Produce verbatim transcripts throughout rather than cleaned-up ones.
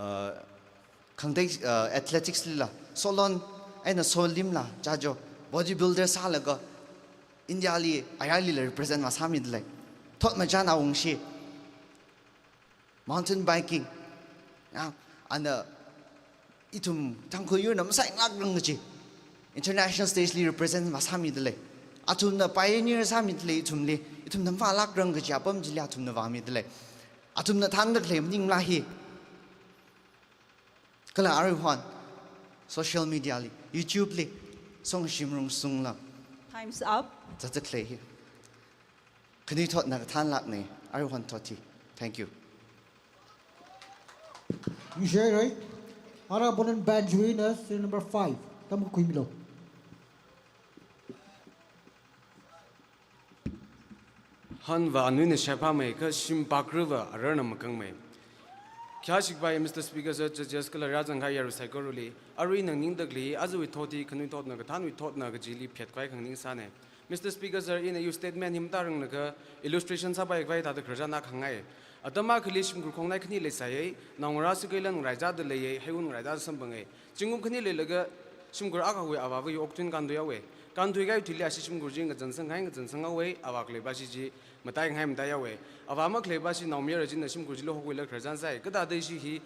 uh, khangatei, uh, athletics lila, Solon, eina Solim la, Jajo, bodybuilder sālaga, India li, ayarlila represent masāmidalei. Thot machāna wungshi, mountain biking, ya, ana ithum Tangkhul yurna masāngailākrang kaji, international stage li represent masāmidalei. Athumna pioneer sāmidalei ithumli, ithumna mavālākrang kaji apam chili athumna vāmidalei. Athumna thāndakhalei maningla hi. Kala aruihon, social media li, YouTube li, songshim rungsungla. Time's up. Zatzakhalei hi. Khanuithotna kathānlākna, aruihon thot hi. Thank you. Ningshirei. Ara opponent ban chiwui eina, serial number five. Tamkakhui milu. Hanva anuina shaiphāmei, kha shimpakruva ararna makangmei. Khayāshik pai, Mister Speaker sir, judges kala rāzangkahai yarui saikorali, arui nganingdakhalei, ajawui thot hi khanuithotna kathānwui thotna kajili phetkhavai khanganing sāna. Mister Speaker sir, ina iwui statement hi mathāranglakha illustration sāpaikhavai thāda khararchan akha hāngngai. Atam akhali shimkhur khongnai khani leisāya, naongarā sākeilan ngaraichāda leiya, heiwun ngaraichāda samphanga. Zingkum khani leilaga shimkhur akhawui avāvawui okathuina kānthuihaowa. Kānthuikahai thili ashi shimkhur chi ngachansang kahai ngachansanghaowa, avā khaleipa shi chi mataikahai mataihaowa. Avā makhaleipa shi naomayara china shimkhur chili hokhuilaga khararchan sāi. Kathāda ishi hi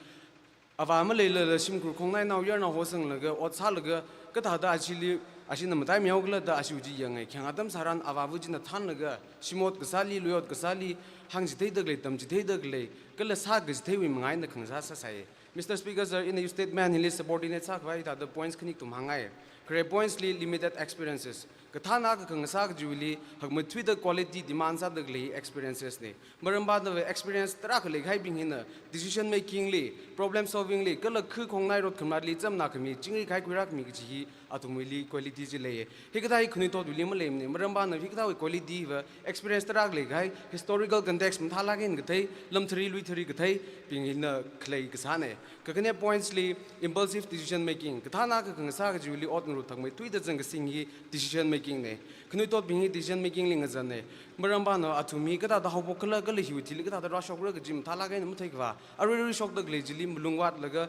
avā maleilala shimkhur khongnai naoyarnao hosanglaga, ot sālaga, kathāda ashili, ashina mataimihaokhala da ashiwui chi yanga. Khayang atam tharan avāva china thānlaga, shimot kasāli, luiot kasāli, hāngchitheidakhalei, tamchitheidakhalei, kala sākachitheiwui manga eina khangasā sāsai. Mister Speaker sir, ina iwui statement hili subordinate sākhavai thāda points khani kathum hāngngai. Khare points li limited experiences. Kathānna akha khangasā kajiwuili, hakmeithuida quality demand sādakhalei experiences na. Maramva nava experience tarākha leikahaibing hina decision making li, problem solving li, kala khu khongnai rot khamatli chamna khami, chingri kahai khuirā khami kaji hi athumwuili quality chi leiya. Hikathā hi khanuithotwuili maleimana, maramva nava hikathāwui quality va experience tarākha leikahai, historical context mathālāk eina kathei, lamthari luithari katheibing hina khalei kasāna. Kakhane points li impulsive decision making, kathānna akha khangasā kajiwuili ot ngarut thakmeithuida zangkasing hi decision making na. Khanuithotbing hi decision making li ngazanna. Maramva nava athum hi kathāda haophok khala kala hiwui thili kathāda rāshokra kaji mathālāk eina matheikhavā, arui rāshokdakhalei chili malungvātlaga,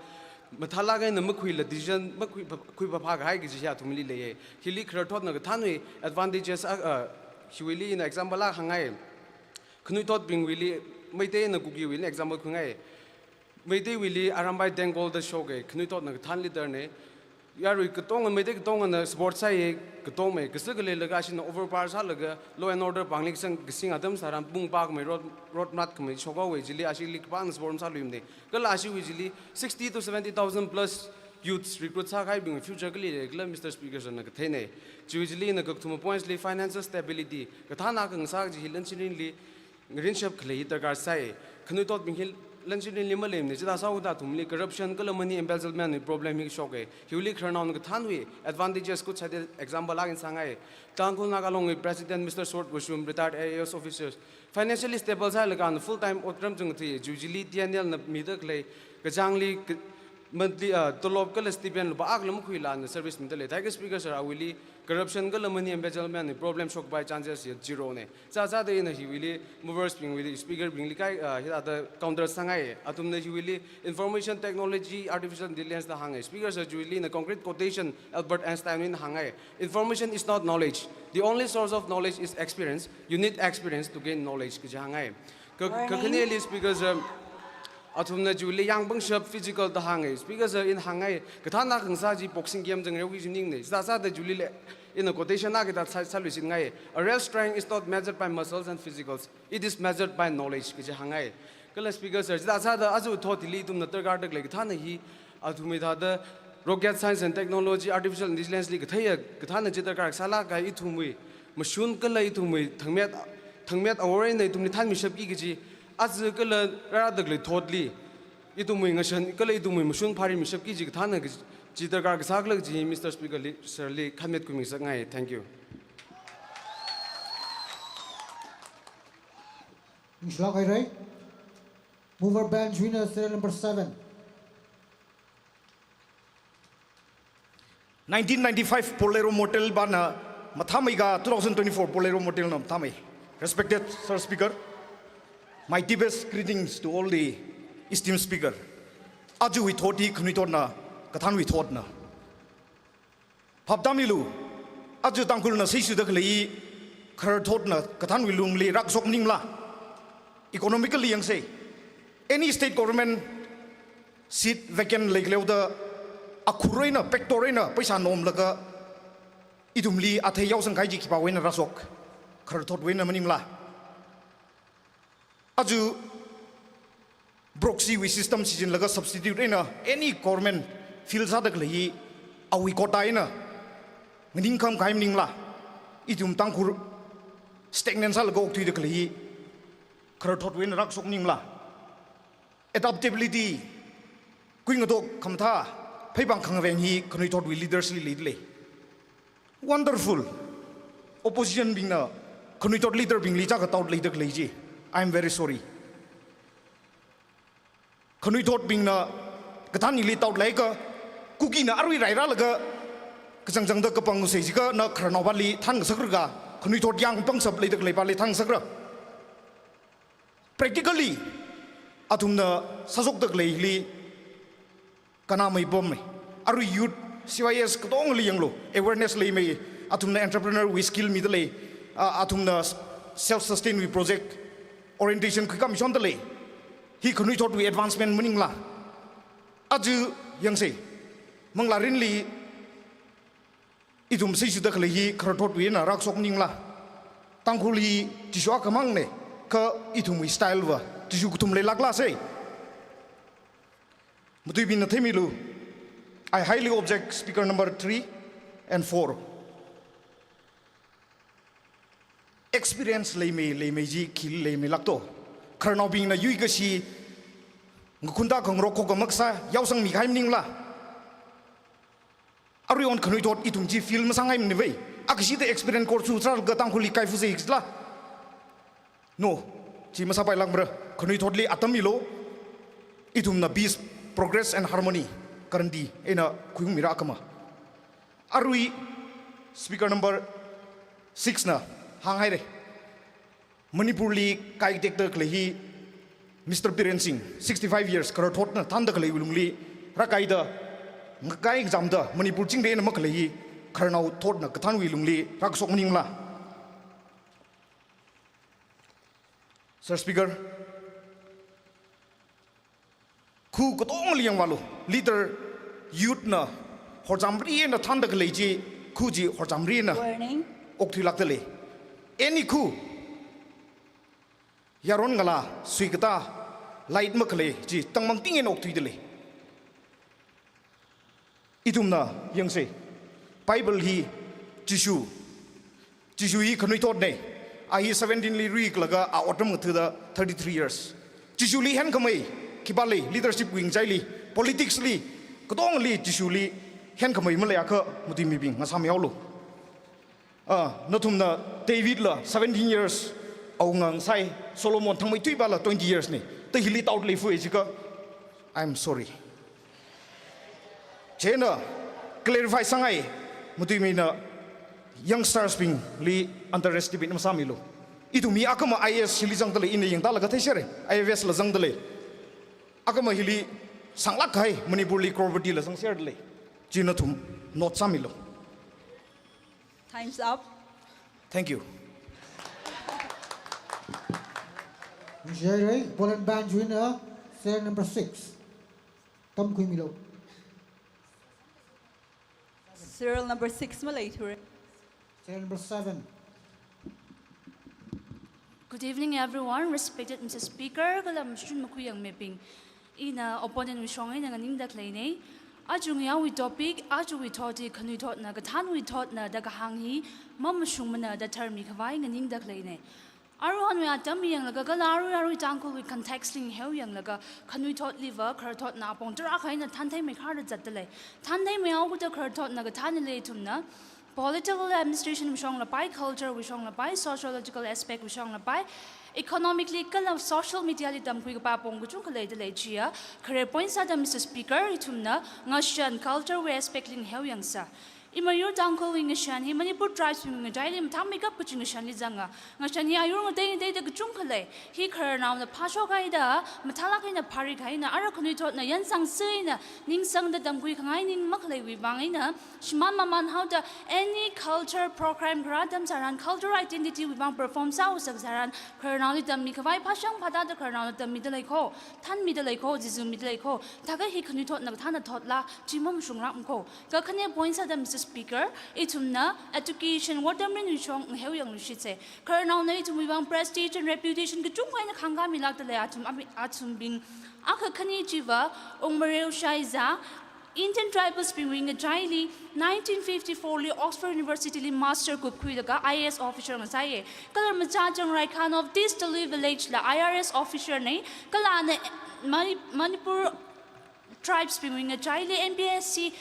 mathālāk eina makhuila decision, makhui, khuiphaphā kahai kaji hi athumli leiya. Hili khararthotna kathānwui advantages, ah, ah, hiwuili ina example akha hāngngai. Khanuithotbingwuili, Meiteina Kukiwuili example khuingai. Meiteiwuili Arambai Tenggol da shoka, khanuithotna kathān leader na. Yarui katonga, Meitei katongana support sāya, katongmei, kashi khaleilaga ashina overpower sālaga, law and order pāngli kasang kasing atam tharan pung pākhamei, rot, rot mat khamei shokhaowa, chili ashili kapāngna support masāluimana. Kala ashiwui chili sixty to seventy thousand plus youths recruit sākahaibing future kali lei khala, Mister Speaker sir na katheina. Chiwui chili ina kakathuma points li financial stability, kathānna akha khangasā kaji hi lansinrinli ngarinshap khalei hi darkar sāi. Khanuithotbing hi lansinrinli maleimana, chithā sāhaoda athumli corruption kala money embezzlement wui problem hi shoka. Hiwuili khararnaona kathānwui advantages kut sāda example akha ina sāngai. Tangkhul Naga Long wui President Mister Sword Vashum, retired I A S officers, financially stable sālaga ana full time otram chungthui, chiwui chili T N L na midakhalei kachāngli ka-, monthly, ah, tolop kala stipend lupā akha lam khuila ana service midalei. Thank you, Speaker sir, awuili corruption kala money embezzlement wui problem shokpai chances hi zero na. Sāsāda ina hiwuili movers bingwuili, speaker bingli kai, ah, hithāda counter sāngai. Athumna hiwuili information technology, artificial intelligence da hāngai. Speaker sir, chiwuili ina concrete quotation Albert Einstein wui eina hāngai. Information is not knowledge. The only source of knowledge is experience. You need experience to gain knowledge, kaji hāngai. Ka-, Warning. Kakhaneli, Speaker sir, athumna chiwuili yangpangshap physical da hāngai. Speaker sir, ina hāngai, kathānna akha khangasā chi boxing game zangreo kaji ningna. Sāsāda chiwuili le, ina quotation akha hithā sā, sāluishingai. A real strength is not measured by muscles and physicals. It is measured by knowledge, kaji hāngai. Kala Speaker sir, chithā sāda aja thot hili ithumna darkar dakhalei kathānna hi, athumwui thāda rocket science and technology, artificial intelligence li katheiya kathānna chi darkar sālāk kahai ithumwui mashun kala ithumwui thangmet, thangmet awor eina ithumli thanmishapki kaji, aja kala rāra dakhalei thotli, ithumwui ngashan kala ithumwui mashun phārimishapki kaji kathānna kaji darkar kasā khala kaji Mister Speaker li, sir li khāmet khuimi ngasakngai. Thank you. Ningshilāk haira. Mover ban chiwui eina serial number seven. Nineteen ninety-five Bolero Motel pana mathāmei kha two thousand twenty-four Bolero Motel na mathāmei. Respected Sir Speaker, my deepest greetings to all the esteemed speaker. Ajawui thot hi khanuithotna, kathānwui thotna. Phaptāmilu, aja Tangkhulna seishuda khalei hi khararthotna kathānwui lungli rākashok maningla. Economically yangsa. Any state government seat vacant leikhalei haoda akhur eina, backdoor eina, paisa nomlaga ithumli athei yaosang kahai chi khipāwui eina rāshok? Khararthotwui eina maningla. Aja proxy wui system shichinlaga substitute eina any government fill sāda khalei hi awui quota eina nganingkham kahai maningla. Ithum Tangkhul stagnant sālaga okthuida khalei hi khararthotwui eina rākashok maningla. Adaptability, kuingatok khamathā, pheipāng khangaveng hi khanuithotwui leaders li leidalei. Wonderful. Opposition bingna khanuithot leader bingli chākha doubt leida khalei chi, I am very sorry. Khanuithotbingna kathānli doubt leiakha, Kukina arui rairālaga kachangchangda kapangsa jiakha na khararnaopāli thānngasakra ka, khanuithot yang pangshap leida khaleipāli thānngasakra? Practically, athumna sāshokda khaleili kannamei pamei. Arui youth, C Y S katongali yanglu, awareness leimei, athumna entrepreneur wui skill midalei, a, athumna self-sustain wui project orientation khuikhamishondalei. Hi khanuithotwui advancement maningla. Aja yangsa, manglārinli ithum seishuda khalei hi khararthotwui eina rākashok maningla. Tangkhul hi Jishu akhamangna, kha ithumwui style va Jishu kathum leilākla sei. Matuibingna theimilu, I highly object speaker number three and four. Experience leimei, leimei chi khi leimeilākto? Khararnaobingna yuikashi ngakhunda khangarok khokhamaksa yaosangmi kahai maningla. Aruihon khanuithot ithum chi feel masāngai maningvai. Akashida experience course sālaga Tangkhulli kaifusa jila. No, chi masāpailākmara. Khanuithotli atam milu. Ithumna peace, progress and harmony guarantee eina khuiungmira akhama. Arui speaker number six na hānghaira. Manipurli kaiktekda khalei hi Mister Biren Singh, sixty-five years, khararthotna thānda khaleiwui lungli rākaida, ngakai ngazamda Manipur chingri eina makhalei hi khararnao thotna kathānwui lungli rākashok maningla. Sir Speaker, khu katongali yangvālu, leader youth na horchamri eina thānda khalei chi, khu chi horchamri eina Warning. Okthuilākdalei. Any khu yaron ngalā suikatā light makhalei chi tangmangting eina okthuidalei. Ithumna yangsa, Bible hi Jishu, Jishu hi khanuithotna, a hi seventeen li ruilaga a otram ngathāda thirty-three years. Jishuli henkhamei khipā lei, leadership wui ngachaili, politics li, katongali Jishuli henkhamei maleiakha matuimibing ngasāmihaolu. Ah, nathumna David la seventeen years awunga ngasai, Solomon thangmeithuipāla twenty years na. Ta hili doubt leifui jiakha, I'm sorry. Chieina clarify sāngai, matuimina youngsters bingli underestimate masāmilu. Ithum hi akhama I A S hili zangdalei, ina yangtālaga theishera, I F S la zangdalei. Akhama hili sanglāk kahai Manipurli crorepati la zangserdalei. Chi nathum note sāmilu. Time's up. Thank you. Ningshihaira, Bolen Banj wui eina, serial number six. Tamkhuimilu. Serial number six maleithura. Serial number seven. Good evening, everyone. Respected Mister Speaker, kala mashun makhuiyangmibing. Ina opponent wui shong eina nganingda khaleina. Aja ngayāwui topic, ajawui thot hi khanuithotna, kathānwui thotna da kahāng hi mamashungmana da tharmikhavai nganingda khaleina. Aruihonwui atam yanglaga kala arui arui Tangkhulwui context li ngaheo yanglaga khanuithotliva khararthotna apong tarākha eina thantheimeikharda zatdalei. Thantheimeihaoda khararthotna kathānali ithumna political administration wui shonglapai, culture wui shonglapai, sociological aspect wui shonglapai, economically kala social media li tamkhui kapā apong kachungkha leidalei chiya. Khare point sāda Mister Speaker, ithumna ngashan culture wui aspect li ngaheo yangsa. Imayur Tangkhulwui ngashan hi Manipur tribes wui ngachaili mathāmeikap kachi ngashanli zanga. Ngashan hi ayur ngatei ngateida kachungkha lei. Hi khararnaona phāshok haida, mathālāk eina phārik haina, ara khanuithotna yangsangsi eina ningsangda tamkhui khangai ning makhaleiwui vang eina, shimān mamān haoda any culture program kharā atam tharan cultural identity wui vang perform sāhaosak tharan khararnaoli tammi khavai phāshang phātāda khararnaona tammida lei kho, thanmida lei kho, zizumida lei kho. Thākha hi khanuithotna kathāna thotla, chi mamashunglākma kho. Kakhane point sāda, Mister Speaker, ithumna education, water mirin wui shong ngaheo yangluishitse. Khararnaona ithumwui vang prestige and reputation kachungkha eina khangkāmilākda lei, athum, ami-, athumbing. Akha khani chiva, Ungmareo Shaiza, Indian tribals bingwui ngachaili nineteen fifty-four li Oxford University li master kupkhuilaga I A S officer ngasāye. Kala Macha Changrai Khan of Tisdalui village la I R S officer nei. Kala ana Mani-, Manipur tribes bingwui ngachaili M P S C,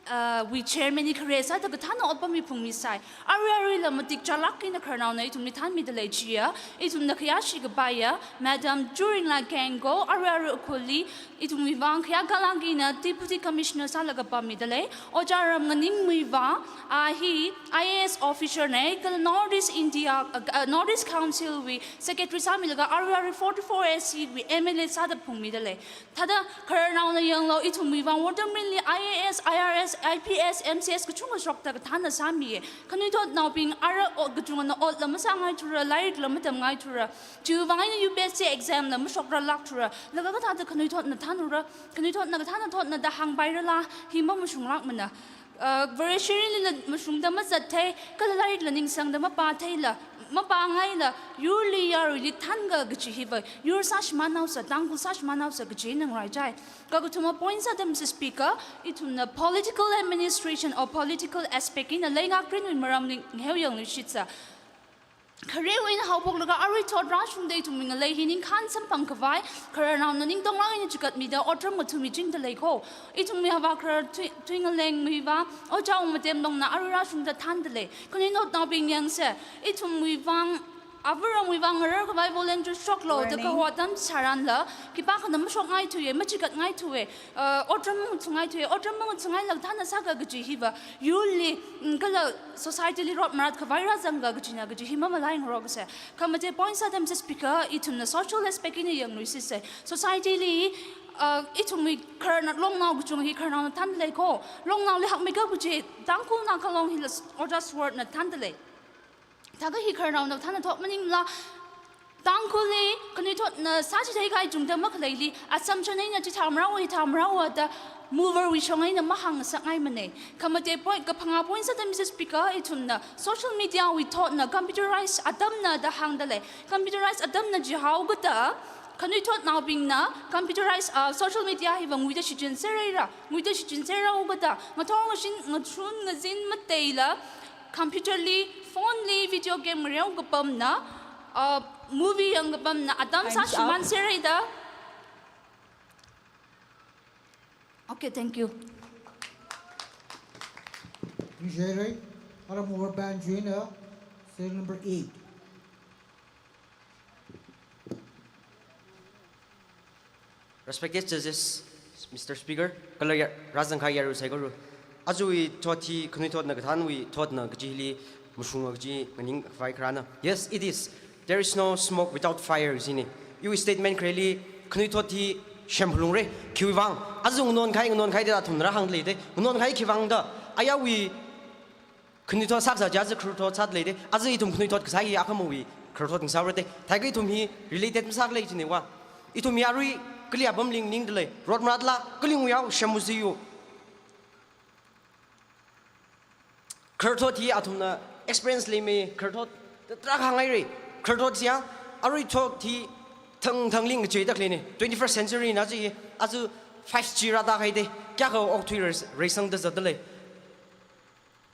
uh, wui chairman hi khare sāda kathāna otpam hi phungmisai. Arui aruila matik chālāk eina khararnaona ithumli thanmida lei chiya, ithumna khayāshi kapaiya, Madam Churingla Kengko, arui arui Ukhrulli ithumwui vang khayākalāk eina Deputy Commissioner sālaga pammida lei, Ojā Ramnganing Muivah, a hi I A S officer nei, kala North East India, uh, uh, North East Council wui secretary sāmilaga arui arui forty-four A C wui M L A sāda phungmida lei. Thāda khararnaona yanglu, ithumwui vang water mirinli I A S, I R S, I P S, M C S kachungkha shokta kathāna sāmiye. Khanuithotnaobing ara o-, kachungana otla masāngaithura, lairikla matamngaithura. Chiwui vang eina U P S C exam la mashokralākthura. Laga kathāda khanuithotna thanura, khanuithotna kathāna thotna da hāngpairala, hi mamashunglākmana. Uh, Vareshirilila mashungda mazatthei, kala lairikla ningsangda mapātheila, mapāngaila, yurli yaruili thanga kachi hiva, yur sāshimānhaosa, Tangkhul sāshimānhaosa kachi eina ngaraichai. Kakathuma point sāda, Mister Speaker, ithumna political administration or political aspect eina leingakrinwui maramli ngaheo yangluishitsa. Kharewui eina haophoklaga arui thot rāshungda ithumwui ngalei hi ningkhān samphang khavai, khararnaona ningtonglāk eina chikatmida otram ngathummichingda lei kho. Ithumwui Avā Kharar Thui-, Thuingaleng Muivah, Ojā Wungmatem Longna arui rāshungda thanda lei. Khanuithotnaobing yangse, ithumwui vang, avāramwui vang ngarar khavai volunteer shoklu da Warning. Kaho atam tharanla, khipākhana mashokngaithuye, machikatngaithuye, uh, otram mangathungaithuye, otram mangathungaila kathāna sāka kachi hiva, yurli, mm, kala society li rotmarat khavai rāzanga kachina kachi hi mamalaingarokse. Khamate point sāda, Mister Speaker, ithumna social aspect eina yangluishitse. Society li, uh, ithumwui khararnao longnao kachung hi khararnaona thanda lei kho. Longnaoli hakmeikap kachi, Tangkhulna khalong hila s-, Ojā Swartna thanda lei. Thākha hi khararnaona kathāna thot maningla, Tangkhulli khanuithotna sāchitheikahai chungda makhaleili, assumption eina chithā marao, hithā marao da mover wui shong eina mahāngngasakngaimane. Khamate point, kaphangā point sāda, Mister Speaker, ithumna social media wui thotna computerized atamna da hāngda lei. Computerized atamna jihaokada, khanuithotnaobingna computerized, uh, social media hiva nguida shichinserhaira, nguida shichinserhaokada, ngathor ngazin, ngachun ngazin mateila, computer li, phone li video game ngareo kapamna, uh, movie yang kapamna, atam Time's up. Sāshimānserhaida. Okay, thank you. Ningshirei, ara mover ban china, serial number eight. Respected judges, Mister Speaker, kala ya-, rāzangkahai yaru saikora. Ajawui thot hi khanuithotna kathānwui thotna kachili mashunga kachi nganing khavai kharāna. Yes, it is. There is no smoke without fire, jine. Iwui statement khareli khanuithot hi shemphalungra. Khiwui vang, aja nganon kahai, nganon kahai da athumna rāhāngda leida. Nganon kahai khiwui vang da, ayāwui khanuithot sākasā chi aja khararthot sāda leida. Aja ithum khanuithot kasā hi akhamawui khararthot ngasāra da. Thākha ithum hi related masākhala jine wa. Ithum hi arui kali apamli nganingda lei. Rotmaratla, kali ngayao, shemmusi yo. Khararthot hi athumna experience leimei, khararthot tarākha hāngngaira. Khararthot chiya, arui thot hi thangthangli ngacheida khaleina. Twenty-first century na chi, aja five G rāda haida, kayākha okathui res-, reisangda zatda lei.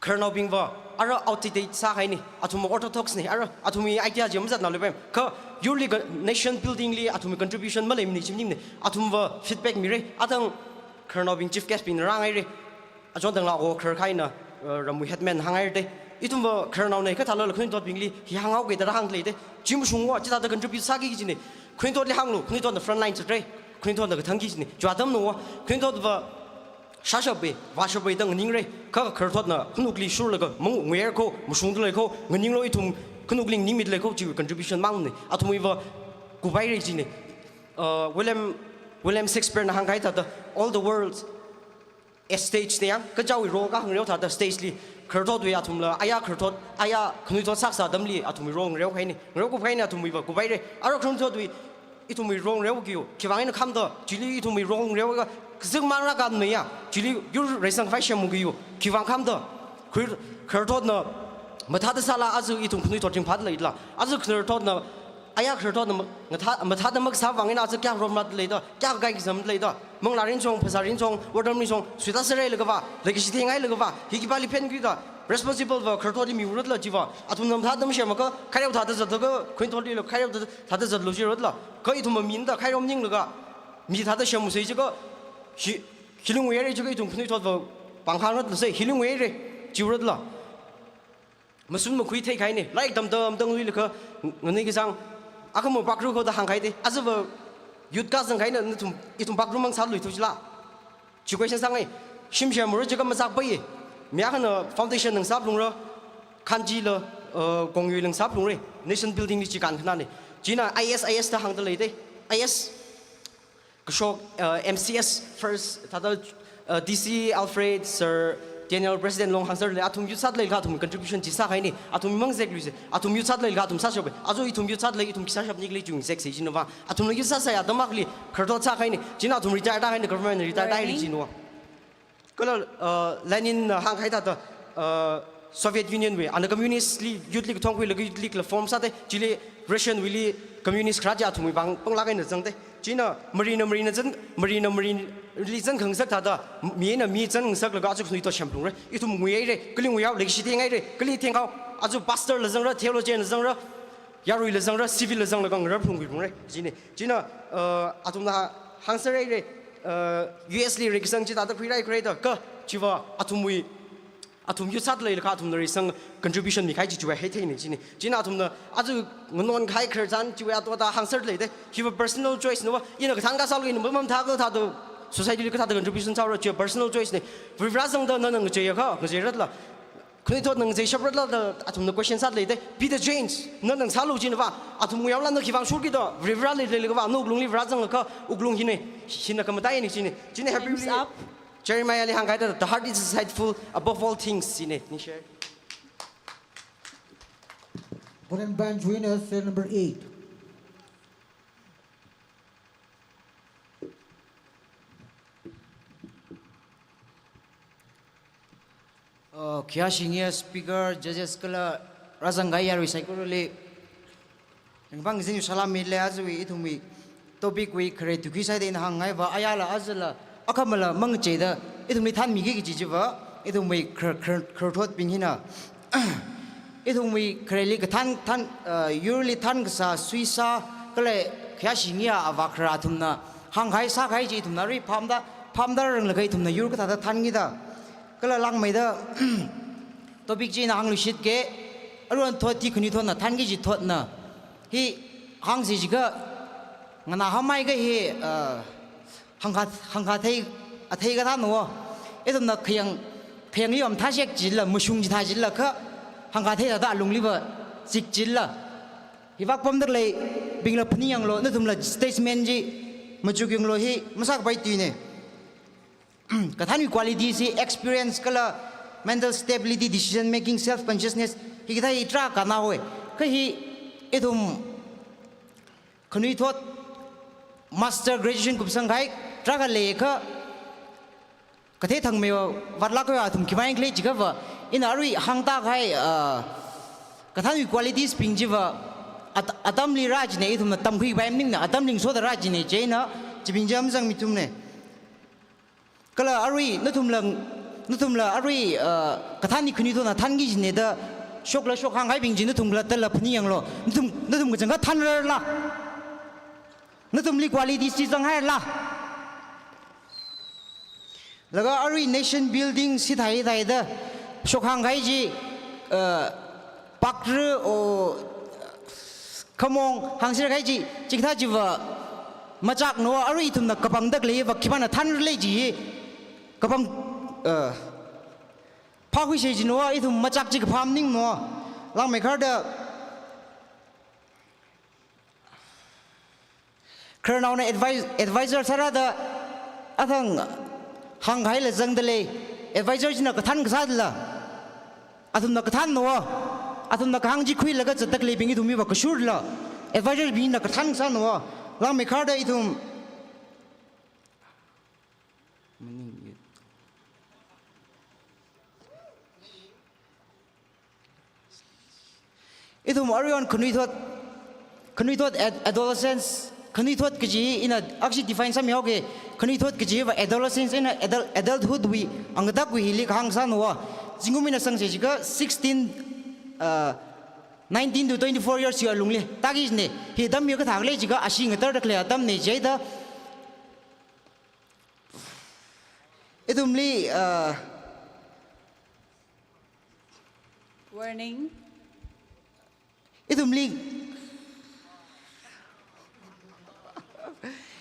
Khararnaobingva, ara outdated sāhaina, athumva orthodox na, ara athumwui idea chi mazatnaluipaimana. Kha yurli ka nation building li athumwui contribution maleimana chi maningmana, athumva feedback mira, athang khararnaobing chief guest bingna rāngaira, achon tangla o kharar kahaina, uh, ramwui headman hāngngaira da. Ithumva khararnaona kha thālala khanuithotbingli hi hānghaoki da rāhāngda leida. Chi mashunga, chithāda contribute sāki kajina. Khanuithotli hānglu, khanuithotna front line chatra, khanuithotna kathangki kajina. Chiwui atamna wa, khanuithotva shāshappai, vāshappai da nganingrai. Kha khararthotna khanukli shurlaga, mang nguier kho, mashungda lei kho, nganinglo ithum khanukli nganingmida lei kho, chiwui contribution mangna. Athumwuiva kuphaira china. Uh, William, William Shakespeare na hāngkahai thāda, "All the world a stage" da yang, kachichāwui role kahāng ngareo thāda stage li, khararthotwui athumla, aya khararthot, aya khanuithot sākasā atamli athumwui role ngareokahaina. Ngareo kuphaina athumwuiva kuphaira. Arui khanuithotwui ithumwui role ngareo kiyo, khiwuivang eina khamda, chili ithumwui role ngareoakha, kazingmang rākam naya, chili yur reisang khavai shemu kiyo, khiwuivang khamda, kharar-, khararthotna mathāda sāla, aja ithum khanuithot ringphāda leila, aja khararthotna, aya khararthotna ma-, ngathā-, mathāda makasā vang eina aja kayā romratda leida, kayā kaikazamda leida, manglā ringchong, phasā ringchong, otram ringchong, suita sāreilaga va, leikashi theingailagava, hi khipāli phenkhuida, responsible va khararthotli miuratla chiva, athumna mathāda mashemakha, khairao thāda zatlaga, khanuithotli lo khairao thāda, thāda zatlu chiratla, kha ithum maminda khairao maninglaga, mi thāda shemsei chiakha, hi, hili nguiera chiakha ithum khanuithot va, pangkhangratla sei, hili nguiera, chiratla. Mashun makhui theikahaina, lairik tamda tamda ngaluilakha, nganui kazang, akhama pakru kho da hāngkahaida, aja va youth kazangkahaina, nathum, ithum pakru mang sāluithu chila. Chi question sāngai, shim shemura chiakha mazakpai, mi akhana foundation ngasāphalungra, khanchila, uh, kongyuila ngasāphalungra, nation building li chi kankhanāna. China I A S, I A S da hāngda leida, I A S, kashok, uh, M C S first, thāda, uh, D C Alfred, Sir Daniel, President Long hāngsālei, athum youth sāda leilakha athum contribution chi sākahaina, athum mang zekluisa, athum youth sāda leilakha athum sāshappai, aja ithum youth sāda lei, ithum khi sāshap nikli chung zek sei china va, athumla youth sāsai atam akhali khararthot sākahaina, china athum retire tākahaina, government retire tāhaira china va. Kala, uh, Lenin na hāngkahai thāda, uh, Soviet Union wui, ana communist li, youth li kathong khuilaga youth li kala form sāda, chili Russian wuili communist kharā chi athumwui vang panglāk eina zangda. China marina marina zan, marina marili zan khangasak thāda, mina mi zan ngasaklaga aja khanuithot shemphalungra. Ithum nguihaira, kali nguihao, leikashi theingaira, kali theinghao, aja pastor la zangra, theologian la zangra, yaruila zangra, civil la zanglaga ngararphalungkhuiphalungra. China, china, uh, athumna hāngsāhaira, uh, U S li reikasang chi thāda khuirai khuiraida, kha chiva athumwui, athum youth sāda leilakha athumna reisang contribution mikahai chi chiwui heitheina china. China athumna aja nganon kahai khararchan chiwui ato thāda hāngsāda leida, hiva personal choice na va, ina kathānkha sālu, ina mamathākha thāda society li kathāda contribution sāra, chiva personal choice na. Varivara zangda nana ngacheiakha, ngacheiratla, khanuithotna ngacheishapratla da athumna question sāda leida, be the change, nana ngasālu china va, athum nguihaola na khivang shurki da, Varivarali leilakha va, nawuklungli Vara zanglakha, wuklung hina, hina khamataina china. China Hebrew Time's li, up. Jeremiah li hāngkahai thāda, "The heart is deceitful above all things," china, ningshi. Golden Branch winner, serial number eight. Uh, khayāshingi speaker, judges kala rāzangkahai yarui saikorali, ringphāzin salam mile. Ajawui ithumwui topic wui khare tuikhui sāda ina hāngngai va, ayala ajala akhamala mangacheida ithumli thanmiki kaji chiva, ithumwui khar-, khar-, khararthotbing hina. Ithumwui khareli kathan, than, uh, yurli thankasā, suisā, kala khayāshingi avā kharā athumna hāngkahai sākahai chi ithumna arui phamda, phamda rāranglakha ithumna yur kathāda thankida. Kala langmeida topic chi ina hāngluishitke, aruihon thot hi khanuithotna thanki kaji thotna. Hi hāngsi jiakha nganāhammeiakha hi, uh, hāngkha, hāngkhathei, athei kathāna va. Ithumna khayang, khayang yom thāshek jilala, mashung chithā jilala kha, hāngkhathei thāda alungli va, chik jilala. Hi vak pamda khaleibingla phaningyanglu, nathumla statement chi, machuk yanglu, hi masākapai tuina. Kathanwui quality chi experience kala mental stability, decision making, self consciousness, hikathā hi tarākha nahoi. Kha hi ithum khanuithot master graduation kupsangkahai tarākha leiakha, kathei thangmei vātlāk kahai athum khimang khalei jiakha va, ina arui hāngtākahai, ah, kathanwui qualities bing chiva at-, atamli rā jina, ithumna tamkhuipai maningna, atamli ngasoda rā jina, chieina chibing chi mazangmi ithumna. Kala arui nathumla, nathumla arui, uh, kathan hi khanuithotna thanki kajina da shokla shok hāngkahaibing chi nathum khalattala phaningyanglu. Nathum, nathum kachangkhat thanrarla? Nathumli quality chi zanghairala? Laga arui nation building sithai thai da shok hāngkahai chi, uh, pakra o khamong hāngserkahai chi, chikathā chiva machakna, arui ithumna kapangda khaleiva khipāna thanralei chi, kapang, uh, phākhuisa jino, ithum machak chi kaphā maningno. Langmeikharda khararnaona advise, advisor sārada athang hāngkahaila zangdalei. Advisor china kathān kasādala athumna kathānno. Athumna kahāng chi khuilaga zatdaleibing ithum hiva kashurla advisor bingna kathān kasāno. Langmeikharda ithum Ithum aruihon khanuithot, khanuithot ad-, adolescence, khanuithot kaji ina akhashi define sāmihaoke, khanuithot kajiva adolescence eina adul-, adulthood wui, angadakwui hili kahāng sānowa. Zingkum ina sangse jiakha sixteen, uh, nineteen to twenty-four years wui alungli. Taki jine, hi atam hi kathā khalei jiakha ashee ngatarda khalei atamne jida. Ithumli, uh, Warning. Ithumli,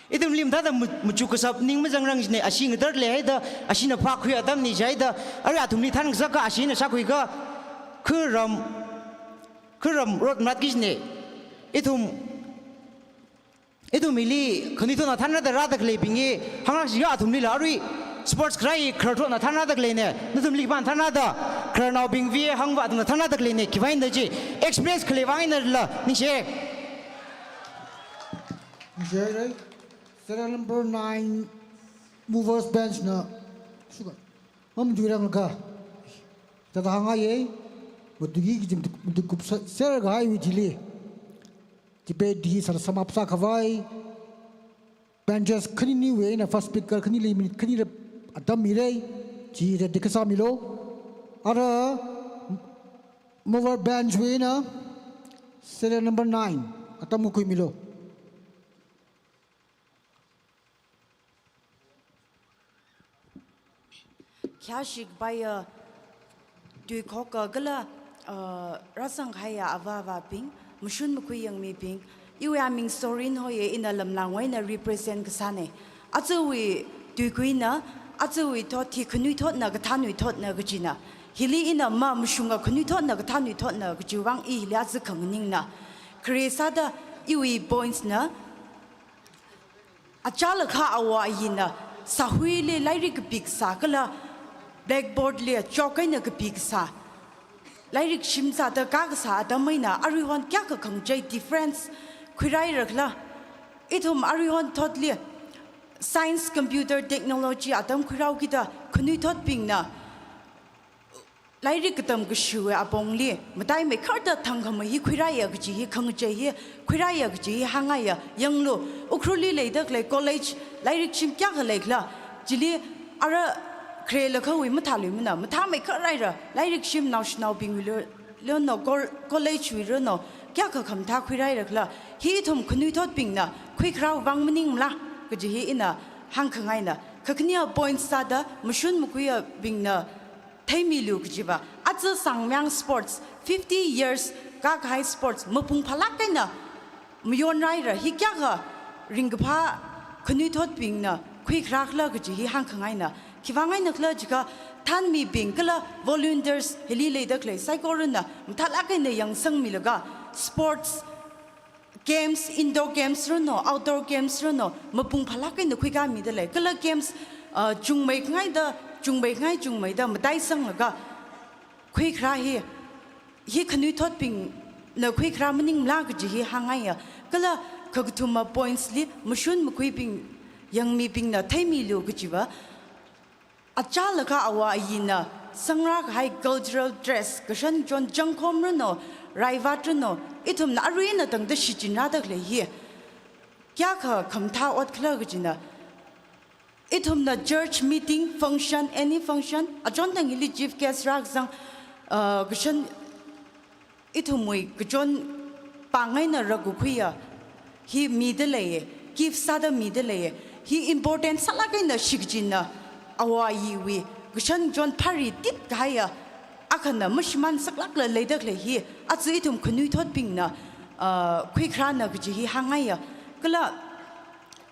ithumli mathāda mu-, muchuk kasap ning mazangrang jine, ashee ngatarlei haida, asheena phākhui atamne jida, arui athumli thān kasaka asheena shākhuika, kharam, kharam rot maratki jine. Ithum Ithum hili khanuithotna thānrāda rāda khaleibing hi hāngrākshi ya athumlila arui sports kharā hi khararthotna thānrāda khaleine, nathumli khipāna thānrāda, khararnaobing V A hāngva athumna thānrāda khaleine, khiwui vangna chi express khalei vang einala ningshi. Ningshi haira, serial number nine, movers bench na, suka, mamjuirang ka, thāda hāngngaiye, matuiki kajim, matuikup sa-, serkahaiwui thili. Debate hi sāda sum up sākhavai, benches khaniniwui eina first speaker khanili minute khani rep atam mira, chi ready kasā milo. Ara mover bench wui eina serial number nine atam kakhui milo. Khayāshik baiya, tuikhoka kala, uh, rāsangkahaiya avā avābing, mashun makhui yangmibing, iwui aming Sorin hoiye, ina Lamlang wui eina represent kasāne. Ajawui tuikuina, ajawui thot hi khanuithotna, kathānwui thotna kajina. Hili ina mamashunga khanuithotna, kathānwui thotna kajiwui vang i hili aja khanganingna. Khare sāda iwui points na, achālakha awo ayina sāhuili lairik kapi kasā kala blackboard li chalk eina kapi kasā. Lairik shim sāda kā kasā atam eina aruihon kayākha khangachei difference khuirāra khala. Ithum aruihon thotli science, computer, technology atam khuirāhaokida khanuithotbingna lairik katam kashiwui apongli, mataimeikharda thangkhamei hi khuirāya kaji hi, khangachei hi khuirāya kaji hi hāngngaiya, yanglu, Ukhrulli leida khalei college, lairik shim kayākha leikhala, chili ara kharelakhawui mathāluimana, mathāmeikhar haira, lairik shim naoshinaobingwuilo, lono, col-, college wuilono, kayākha khamathā khuirāra khala, hi ithum khanuithotbingna khuikharāwui vang maningmala, kaji hi ina hāngkhangaina, kakhane points sāda mashun makhuiyabingna theimilu kajiva, aja Sangmayang sports, fifty years kākahai sports, mapung phālāk eina mayonrāra, hi kayākha ringkaphā khanuithotbingna khuikharā khala kaji hi hāngkhangaina. Khiwui vang eina khala jiakha, thānmibing kala volunteers hili leida khalei saikorana mathālāk eina yangsangmilaga, sports, games, indoor games rano, outdoor games rano, mapung phālāk eina khuikāmidalei. Kala games, uh, chungmeikhangaida, chungmeikhangai chungmeida mataisanglaga khuikharā hi, hi khanuithotbingna khuikharā maningmala kaji hi hāngngaiya. Kala kakathuma points li mashun makhuibing, yangmibingna theimilu kajiva, achālakha awo ayina sangrākahai cultural dress, kashan kachon changkhom rano, raivat rano, ithumna arui eina tangda shichinrāda khalei hi kayākha khamathā ot khala kajina. Ithumna church meeting, function, any function, achon tangli chief guest rākazang, uh, kashan ithumwui kachon pāng eina rākakhuiya hi midaleiye, gift sāda midaleiye, hi important sālāk eina shikachinna, awo ayiwui kashan kachon phari titkahaiya, akhana mashimān saklākla leida khalei hi, aja ithum khanuithotbingna, ah, khuikharāna kaji hi hāngngaiya. Kala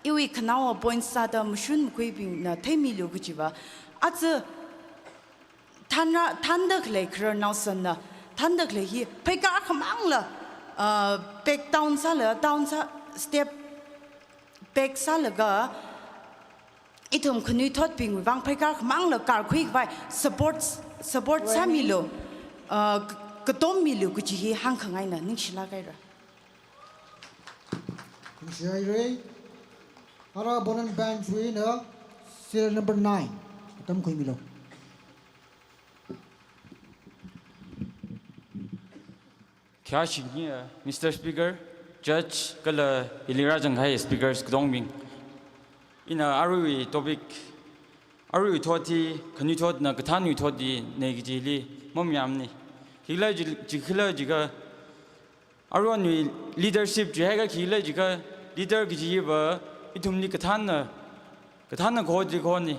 iwui khanaowa point sāda mashun makhuibingna theimilu kajiva, Aja thanra, thanda khalei khararnaosanna, thanda khalei hi pheikar khamangla, uh, back down sāla, down sā, step back sālaga, ithum khanuithotbing vang pheikar khamangla karkhui khavai support, support sāmilu, uh, k-, katom milu kaji hi hāngkhangaina, ningshilāk haira. Ningshi haira. Ara opponent bench wui eina serial number nine. Atam khuimilu. Khayāshi ngi, uh, Mister Speaker, Judge, kala hili rāzanghai speakers katongbing. Ina aruiwui topic, aruiwui thot hi, khanuithotna kathānwui thot hi nei kajili mamayāmana. Khikhala ji-, khikhala jiakha, aruiwui leadership jiakha khikhala jiakha, leader kaji hiva ithumli kathānna, kathānna kho ji khona.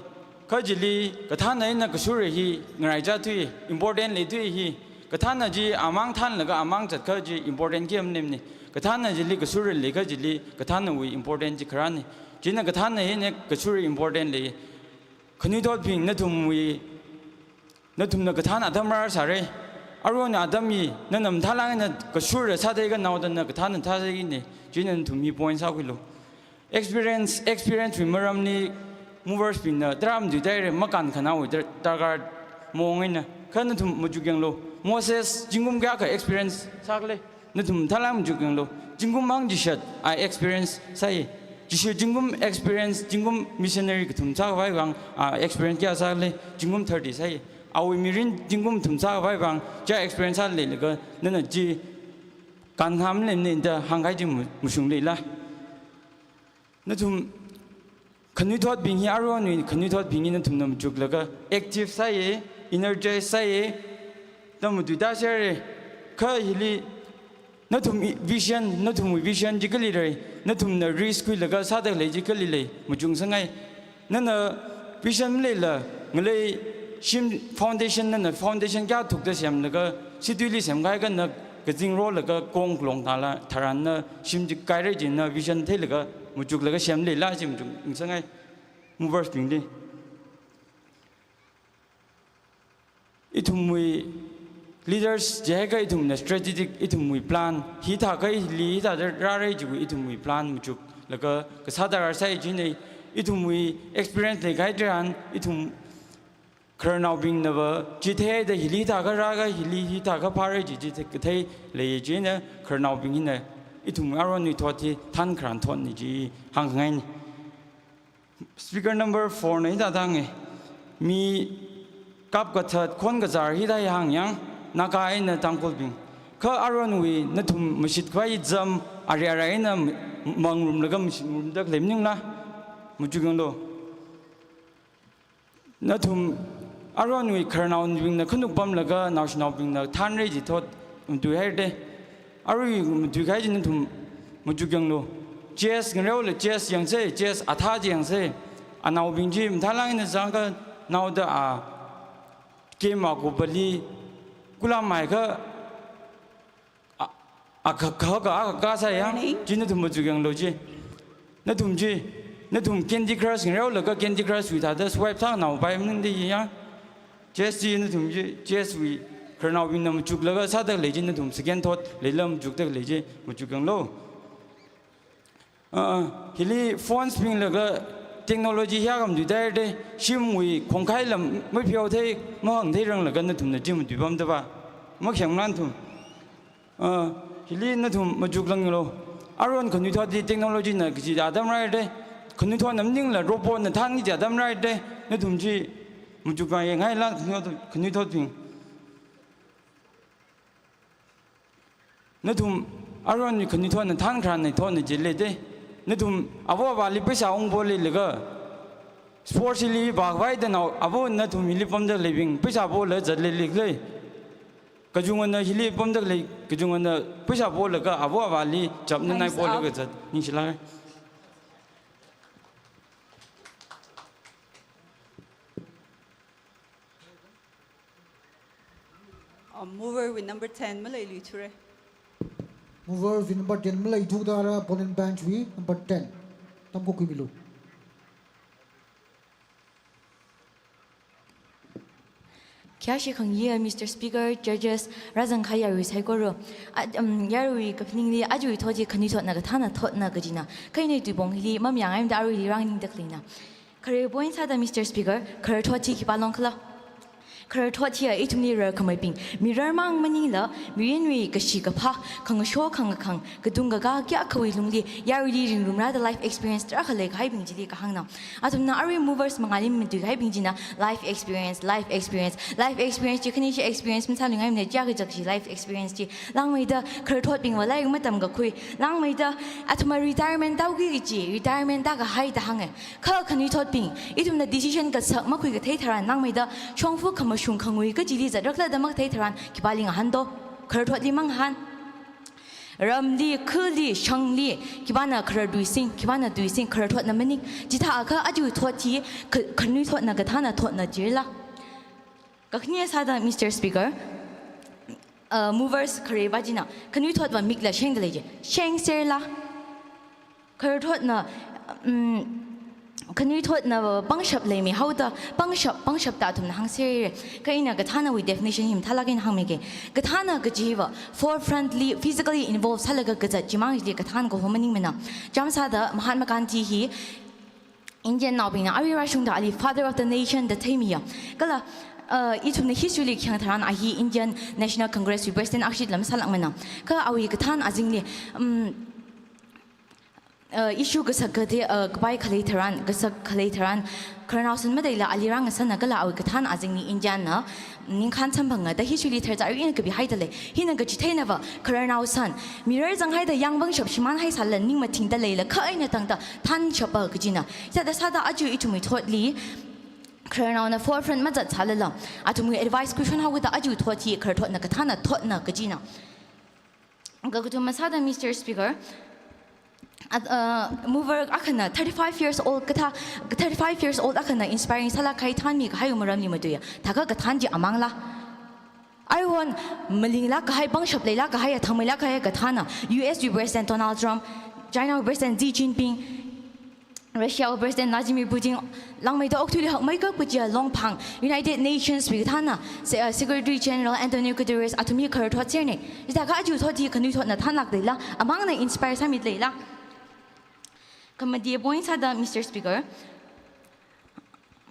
Kha chili kathānna eina kashura hi ngaraichāthui, important leithui hi. Kathānna chi amang thānlaga amang zatkha chi important khi maningne. Kathānna chili kashura leikha chili kathānnawui important chi kharāna. China kathānna eina kashura important lei. Khanuithotbing nathumwui, nathumna kathānna atam rāsāra. Aruiwui atam hi nana mathālāk eina kashura sāda kha naoda na kathānna thāsākina. China nathum hi point sākhuilu. Experience, experience wui maramli movers bingna tarā matuitāhaira, makān khanāwui dar-, darkar maong eina. Kha nathum machuk yanglu. Moses zingkum kayākha experience sākhala? Nathum mathālāk eina machuk yanglu. Zingkum hangchishat a experience sāya. Jishu zingkum experience, zingkum missionary kathum sākhavai vang a experience kayā sākhala? Zingkum thirty sāya. Awui mirin zingkum thum sākhavai vang, chi experience sāda leilaga, nana chi kānham leimana da hāngkahai chi mu-, mashung leila. Nathum khanuithotbing hi, aruiwui khanuithotbing hi nathumna machuklaga active sāya, energize sāya, da matuitāserra. Kha hili nathum i-, vision, nathumwui vision chi kali lei, nathumna risk khuilaga sāda khalei chi kali lei, machukngasakngai. Nana vision maleila, ngalei shim foundation, nana foundation kayā thukda semlaga, situili semkahai kha na kazing rolaga kong khalong thala, tharan na shim chi kaira china vision theilaga, machuklaga semleila chi machukngasakngai movers bingli. Ithumwui leaders jiakha ithumna strategic, ithumwui plan, hithākha hili hithāda rāra jiwui ithumwui plan machuklaga kasā darkar sāi jina. Ithumwui experience leikahai tharan, ithum khararnaobingnava chi theida hili hithākha rākha, hili hithākha phāra ji chi kathei lei jina, khararnaobing hina ithum aruiwui thot hi thānkharan thotna chi hāngkhangaina. Speaker number four na hithāda hānga. Mi kapkathat, khon kazār hithāda hāngyang, Naga eina Tangkhulbing. Kha aruiwui nathum mashitkhavai zam, ari ari eina mangrumlaga mashingrumda khalei maningla? Machuk yanglu. Nathum aruiwui khararnaobingna khanuk pamlaga naoshinaobingna thānra ji thot matuihaira da. Arui matuikahai chi nathum machuk yanglu. Chess ngareola chess yangsa, chess athā chi yangsa. Anaobing chi mathālāk eina zangkha naoda a game a kupali kulam maikha a, a kha, kha, kha, a kha, kha sāya. Warning. Chi nathum machuk yanglu chi. Nathum chi, nathum Candy Crush ngareolaga Candy Crush wui thāda swipe sānao pai maningda ya. Chess chi nathum chi, chess wui khararnaobingna machuklaga sāda khalei chi nathum second thought leila machukda khalei chi machuk yanglu. Ah, ah, hili phones binglaga technology hiyākha matuitāhaira da, shimwui khongkhai lam mapheothei, mahāngthei ranglaga nathumna chi matuipamda va. Makheng nathum. Ah, hili nathum machuklang yanglu. Aruiwui khanuithot hi technology na kaji atam rāra da, khanuithotna maningla robot na thānki kaji atam rāra da, nathum chi machukngai ngaila khanuithot, khanuithotbing. Nathum aruiwui khanuithotna thānkharan na thotna jilei da. Nathum avo avāli paisa ungpom leilaga, sports li vākhavai da nao, avo nathum hili pamda khaleibing paisa pola zatlei leikhala? Kachungana hili pamda khalei, kachungana paisa polaga avo avāli chapna nai polaga zat. Time's up. Ningshilāk. Uh, mover wui number ten maleiluithura. Mover wui number ten maleithuda ara opponent bench wui number ten. Atam khuimilu. Khayāshi khangayee, Mister Speaker, judges, rāzangkahai yarui saikora. A, um, yarui kaphaningli ajawui thot hi khanuithotna kathāna thotna kajina. Kha ina tuipong hili mamayāngaimada aruili rānganingda khaleina. Khare point sāda, Mister Speaker, khararthot hi khipā long khala? Khararthot hi ithumli rarkhamaibing, mirarmang maningla, mirinwui kashi kaphā, khangasho khangakhang, katung kakā kayākhawui lungli yaruili ringrumrāda life experience tarākha leikahaibing chili kahāngna. Athumna arui movers mangāli matuikahaibing china life experience, life experience, life experience chi khanishi experience masāluingaimana, chiyākha chakshi life experience chi. Langmeida khararthotbingva lairik matamkakhui. Langmeida athumva retirement tāuki kaji, retirement tākahai da hānga. Kha khanuithotbing, ithumna decision kasak makhuikathei tharan, langmeida shongfa khamashung khangui kachili zatrakhala da makathei tharan, khipāli ngahān to? Khararthotli mangahān. Ramli, khali, shangli, khipāna kharar tuising, khipāna tuising, khararthotna maning. Chithākha ajawui thot hi kha-, khanuithotna kathāna thotna jila. Kakhane sāda, Mister Speaker, uh, movers khareva china khanuithotva mikla shengda lei ji. Shengserla? Khararthotna, um, khanuithotna pangshap leimeihao da, pangshap, pangshap da athumna hāngserra. Kha ina kathānawui definition hi mathālāk eina hāngmike. Kathāna kajiva forefront li physically involved sālaga kazat chimang chili kathāna kaho maningmana. Chāmsāda Mahatma Gandhi hi Indian naobingna arui rāshungda ali father of the nation da theimiya. Kala, uh, ithumna history li khayang tharan a hi Indian National Congress wui president akha shitla masālākmana. Kha awui kathān azingli, um, uh, issue kasak katei, uh, kapai khalei tharan, kasak khalei tharan, khararnao san mataila ali rāngasana kala awui kathān azingli India na ningkhān samphanga da history li tharchā arui ina kapihaida lei. Hina kachitheinava, khararnao san mirar zanghaida yāng pangshap shimānhai sālala ning mathingda leila kha eina tangda thanshapa kajina. Chithāda sāda aja ithumwui thotli khararnaona forefront mazatsālala, athumwui advice khuishonhaoda ajawui thot hi khararthotna kathāna thotna kajina. Kakathuma sāda, Mister Speaker, at, uh, mover akhana thirty-five years old kathā, thirty-five years old akhana inspiring sālākkahai thanmikahaiwui maramli matuiya. Thākha kathān chi amangla? Aruihon malinglākkahai, pangshap leilākkahai, thangmeilākkahai kathāna, U S wui President Donald Trump, China wui President Xi Jinping, Russia wui President Vladimir Putin, langmeida okathuili hakmeikap kajiya longphang, United Nations wui kathāna, Se-, uh, Secretary General Antonio Guterres athum hi khararthot serne. Chithākha ajawui thot hi khanuithotna thanlāk leila, amangna inspire sāmida leila? Khamate point sāda, Mister Speaker,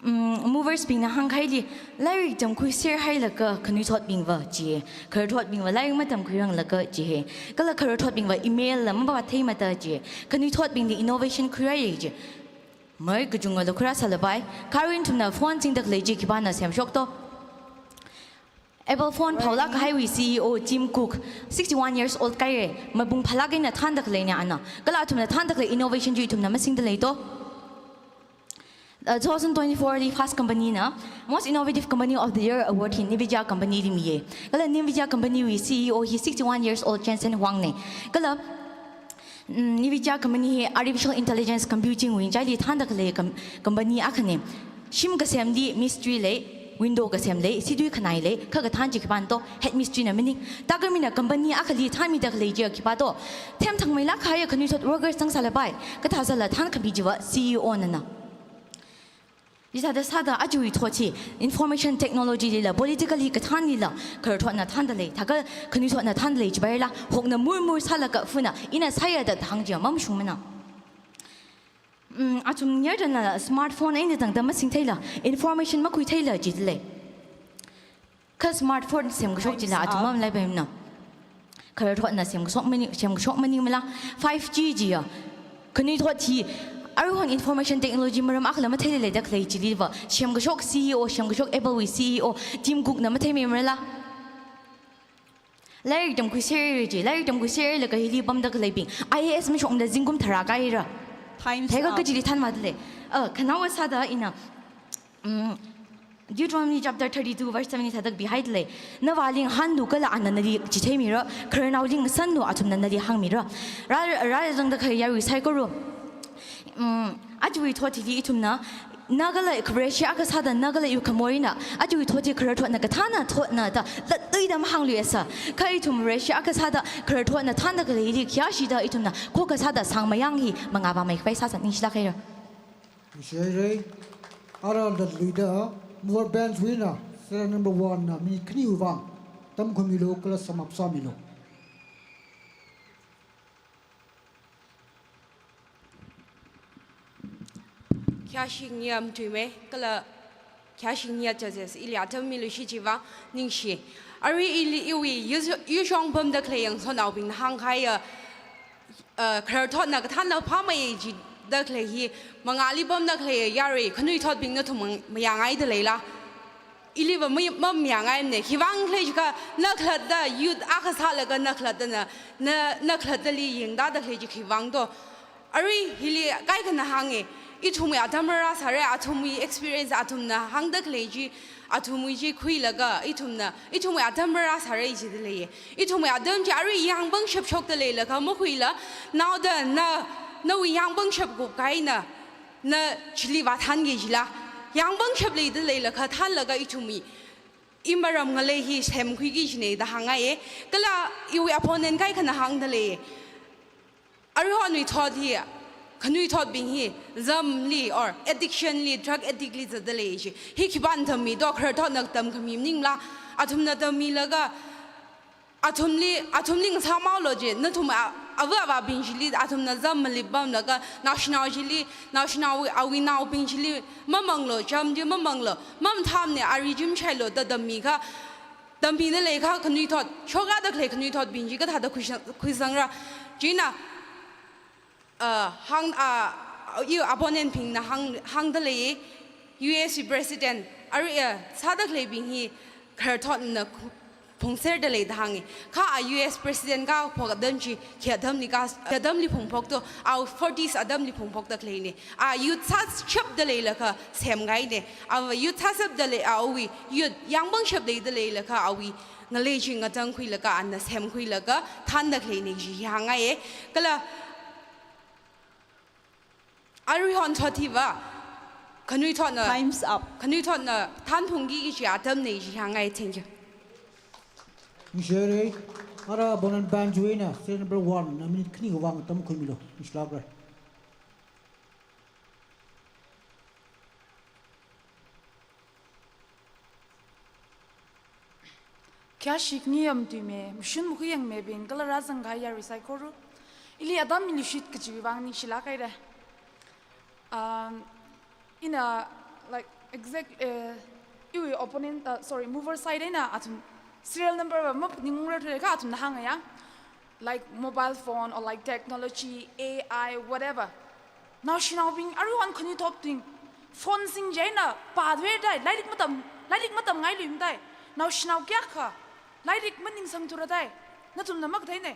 mm, movers bingna hāngkahaili, lairik tamkhuiser hailaga khanuithotbingva chi, khararthotbingva lairik matamkhuiranglaga chi he. Kala khararthotbingva email la mavātheimada chi, khanuithotbingli innovation khuirai chi. Mai kachungkhala khuirāsālapai, kha arui ithumna phone singda khalei chi khipāna semshok to? Apple phone phaolākkahaiwui C E O Tim Cook, sixty-one years old kahaire, mapung phālāk eina thānda khaleina ana. Kala athumna thānda khalei innovation chi ithumna masingda lei to? Uh, two thousand twenty-four li Fast Company na Most Innovative Company of the Year Award hi Nvidia Company li miye. Kala Nvidia Company wui C E O hi sixty-one years old Jensen Huang ne. Kala, mm, Nvidia Company hi artificial intelligence computing wui ngachaili thānda khalei com-, company akhane. Shim kasemli mistri lei, window kasem lei, situi khanai lei, kha kathān chi khipāna to? Head mistri na maning. Thākha mina company akhali thanmida khalei chi khipā to? Themthangmeilākkahai khanuithot workers zangsālapai, kathāsāla thankhami chiva C E O nana. Chithāda sāda ajawui thot hi information technology lila, politically kathānlila khararthotna thānda lei, thākha khanuithotna thānda lei chipaila, hokna murmur sālaga funa ina sāya da hāng chiya mamashungmana. Mm, athum ngardanla smartphone eina tangda masingtheila, information makhuitheila jida lei. Kha smartphone semkashok chila athum mamalaipamana. Khararthotna semkashok maning, semkashok maningmala? Five G chiya khanuithot hi, aruihon information technology maram akhala matheilei da khalei chiliva, semkashok C E O, semkashok Apple wui C E O Tim Cook na matheimeimarala? Lairik tamkhuiser chi, lairik tamkhuiserlaga hili pamda khaleibing I A S mashokmada zingkum tharā kahaira. Time's up. Thākha kachili thanmada lei? Uh, khanaowa sāda ina, mm, Deuteronomy chapter thirty-two verse seven li thāda kapihaida lei. Navāli ngahānlu kala ana nali chitheimira, khararnaoli ngasanlu athumna nali hāngmira. Rā, rāzangda khalei yarui saikora. Mm, ajawui thot hili ithumna, na kala Vareshi akha sāda, na kala iwui khamorina ajawui thot hi khararthotna kathāna thotna da latluida mahāngluisa. Kha ithum Vareshi akha sāda khararthotna thānda khaleili khayāshida ithumna khokkha sāda sāngmayang hi mangā vāmeikapai sāsa ningshilāk haira. Ningshi haira. Ara latluida mover bench wui eina Serial number one na minute khaniwui vang tamkhuimilu kala sum up sāmilu. Khayāshi ngiam tuime, kala khayāshi ngiat judges, ili atam miluishit chiwui vang ningshi. Arui ili iwui yus-, yushong pamda khalei yangsonnaobingna hāngkahaiya, uh, khararthotna kathānna phāmei jida khalei hi, mangāli pamda khalei yarui, khanuithotbing nathum mang-, mayāngaida leila. Iliva mai-, mamayāngaimane, khiwui vang khalei jiakha, na khalatta youth akha sālaga na khalattana, na, na khalattali yangda da khalei chi khiwui vang do. Arui hili kaikhana hānge, ithumwui atam rāra sāra, athumwui experience athumna hāngda khalei chi, athumwui chi khuilaga, ithumna, ithumwui atam rāra sāra jida leiye. Ithumwui atam chi arui yāngpangshap shokda leilakha makhuila, naoda na, nawui yāngpangshap kupkahaina, na chili vāthānki jila. Yāngpangshap leida leilakha thānlaga ithumwui, imaram ngalei hi semkhuiki kajina da hāngngaiye. Kala iwui opponent kaikhana hāngda leiye. Aruihonwui thot hi, khanuithotbing hi, zamli or addiction li, drug addict li zatda lei chi. Hi khipāna tammi do, khararthotna tamkhami maningla, athumna tammilaga, athumli, athumli ngasāmhaolu je, nathum a, ava avābing chili, athumna zam malip pamlaga, naoshinao chili, naoshinao awui naobing chili, mamanglu, chām chi mamanglu, mamathāmane, ari chi mashailu da tammikha, tammida leiakha khanuithot, shokrāda khalei khanuithotbing chi kathāda khuisang-, khuisangra. China, uh, hāng, uh, iwui opponent bingna hāng, hāngda lei, U S wui president, arui, uh, sāda khaleibing hi khararthotna khu-, phungserda lei da hānge. Kha a U S president kaphok atam chi, khi atamli ka, khi atamli phungphok do, a forties atamli phungphokda khaleine. A youth sāshapda leilakha semkahaine. A youth sāshapda lei, awui youth yāngpangshap leida leilakha awui ngalei chi ngatangkhuilaga, ana semkhuilaga, thānda khaleine chi hāngngaiye. Kala aruihon thot hiva, khanuithotna, Time's up. Khanuithotna thānphungki kaji atamne chi hāngngai. Thank you. Ningshire, ara opponent band chiwui eina, serial number one, na minute khaniwui vang tamkhuimilu, ningshilākra. Khayāshi ngiam tuime, mashun makhui yangmibing, kala rāzangkahai yarui saikora. Ili atam miluishit kajiwui vang ningshilāk haire. Um, ina, like, exact, uh, iwui opponent, uh, sorry, mover side eina athum serial number va maphaningra thura kha athumna hānga ya. Like mobile phone or like technology, A I, whatever. Naoshinaobing, aruihon khanuithotbing, phone sing chieina pāthuidai, lairik matam, lairik matamngailui madai. Naoshinao kayākha lairik maningsang thuradai. Nathumna makatheine.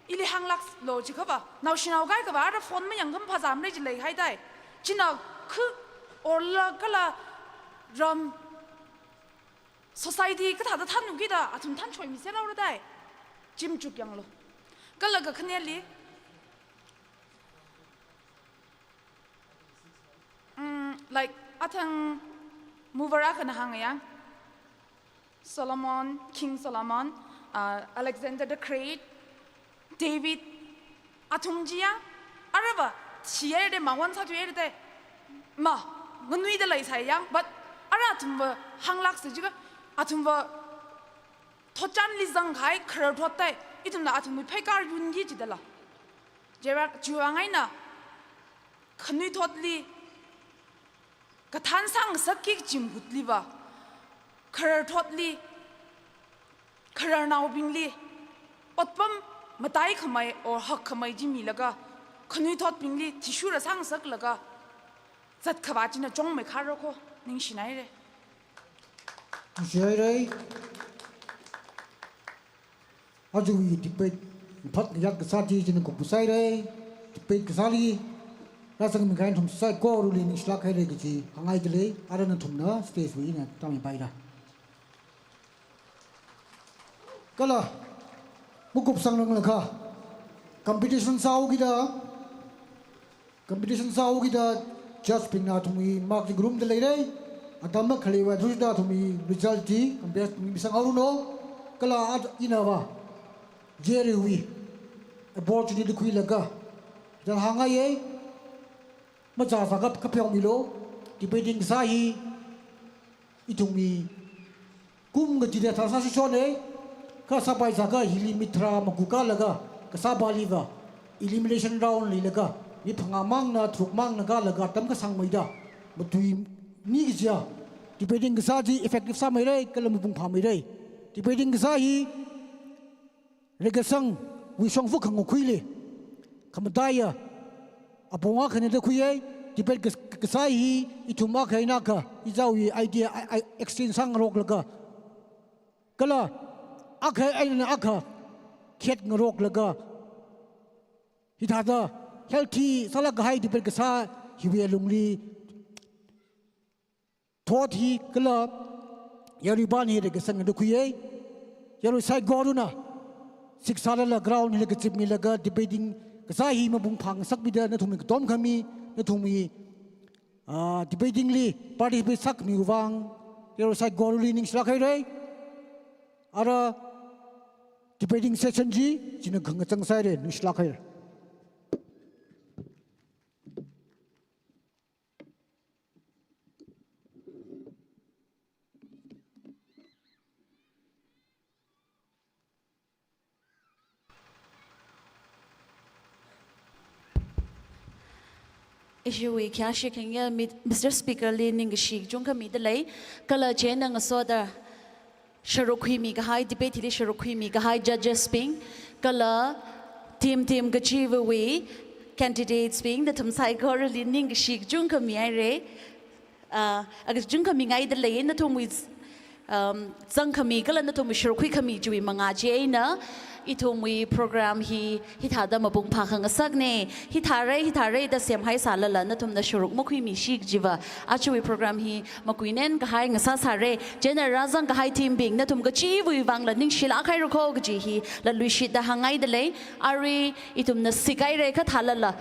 Ili hānglāklu jiakhava, naoshinao kaikhava ara phone mayangkha maphāzāmara ji leihaidai. China khu orla kala ram society kathāda thānluki da, athum thānchoimi sāhaora dai. Chi machuk yanglu. Kala kakhaneli, mm, like, athang mover akhana hānga ya. Solomon, King Solomon, uh, Alexander the Great, David, athum chiya, arava, thihaire, mawon sāthuihaire dai. Ma, nganuida leisai ya, but ara athumva hānglāksa jiakha, athumva thotchanli zangkahai khararthot dai, ithumna athumwui pheikar yunki jidala. Chiwui vang, chiwui vang eina, khanuithotli kathān sāngasakki kaji mahutliva, khararthotli, khararnaobingli otpam mataikhamei or hakkhamei chi milaga, khanuithotbingli athishurda sāngasaklaga zatkhavā china chungmeikhara kho, ningshinaire. Ningshihaire. Ajawui debate phat ngayāt kasā chi china kupsāhaire, debate kasāli rāzangmi kahai nathum saikorali ningshilāk haire kaji hāngngaida lei, ara nathumna stage wui eina tāmipaira. Kala, makupsangranglakha, competition sāhaokida, competition sāhaokida, judge bingna athumwui mark chi ngarumda leire, atam makhaleiwui athishurda athumwui result chi, compare misanghaoranu, kala at inava, jury wui opportunity khuilaga, chithāda hāngngaiye, machā sākap kapheomilu, debating kasā hi, ithumwui Kum kachida thāsā shishonei, kha sāpai sākha hili mi tharā maku kālaga, kasāpāliva, elimination round lilaga, mi phangā mangna, tharuk mangna kālaga, atam kasāngmeida, matuimi kajiya, debating kasā chi effective sāmeirei, kala mapung phāmeirei. Debating kasā hi, reikasangwui shongfa khangakhuili, khamataiya, apong akhana da khuiyei, debate kas-, kasā hi, ithum akha eina akha, ichāwui idea, i-, i-, exchange sāngaroklaga, kala, akha eina akha, khetngaroklaga, hithāda, healthy sālāk kahai debate kasā, hiwui alungli, thot hi kala, yaruipan hi reikasangna da khuiyei. Yarui saikorana, siksālala ground hili kazipmilaga debating kasā hi mapung phāngasakmida nathumwui katom khami, nathumwui, ah, debating li participate sākhamiwui vang, yarui saikorali ningshilāk hairei. Ara debating session chi, china khangachang sāhairei, ningshilāk hairei. Ishiwui khayāshi khangayā mi-, Mister Speaker li ningkashi kachungkha midalei, kala chieina ngasoda sharuk khuimi kahai, debate hili sharuk khuimi kahai judges bing, kala team team kachiva̱wui candidates bing, nathum saikorali ningkashi kachungkha mihairei. Ah, kachungkha mingaidalei, nathumwui, um, zangkhami kala nathumwui sharuk khuikhami chiwui mangā chieina, ithumwui program hi, hithāda mapung phākhangasaknei, hithārei, hithārei da semhaisālala, nathumna sharuk makhuimishi kajiva, ajawui program hi makuinen kahai ngasāsārei, chieina rāzang kahai team bing, nathum kachiva̱wui vangla ningshilāk haira kho kaji hi, latluishitda hāngngaidalei, arui ithumna sikhairei kathālala,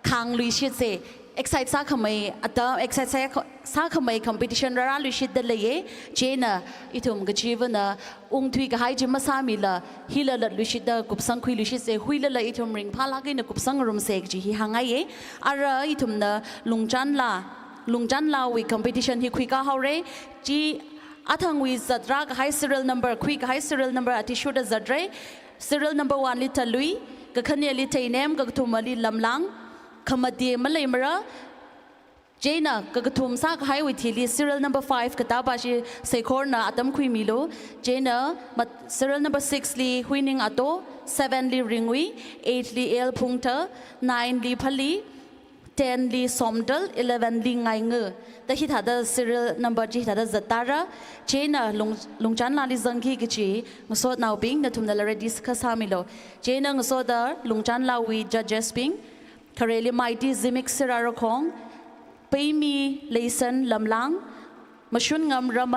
khāngluishitsei, excite sākhamei, atam excite sā-, sākhamei competition rārāluishitdaleiye, chieina ithum kachiva̱na ungthui kahai chi masāmila, hila latluishitda kupsang khuiluishitsei, huilala ithum ringphālāk eina kupsangrumsei kaji hi hāngngaiye. Ara ithumna Lungchanla, Lungchanlawui competition hi khuikā haorei, chi athangwui zatrā kahai serial number, khuikahai serial number athishurda zatrei, serial number one li Talui, kakhaneli Teinem, kakathumali Lamlang, khamate maleimara, chieina kakathum sākahaiwui thili serial number five katāpā chi saikorana atam khuimilu, chieina mat-, serial number six li Huining Ato, seven li Ringui, eight li L Phungtha, nine li Phali, ten li Somdal, eleven li Ngainga. Da hithāda serial number chi hithāda zattāra, chieina Lung-, Lungchanlali zangki kachi ngasotnaobing, nathumnala ready sākha sāmilu. Chieina ngasoda Lungchanlawui judges bing, khareli Mighty Zimik Sirarakhong, Peimi Leisen Lamlang, Mashunngam Raman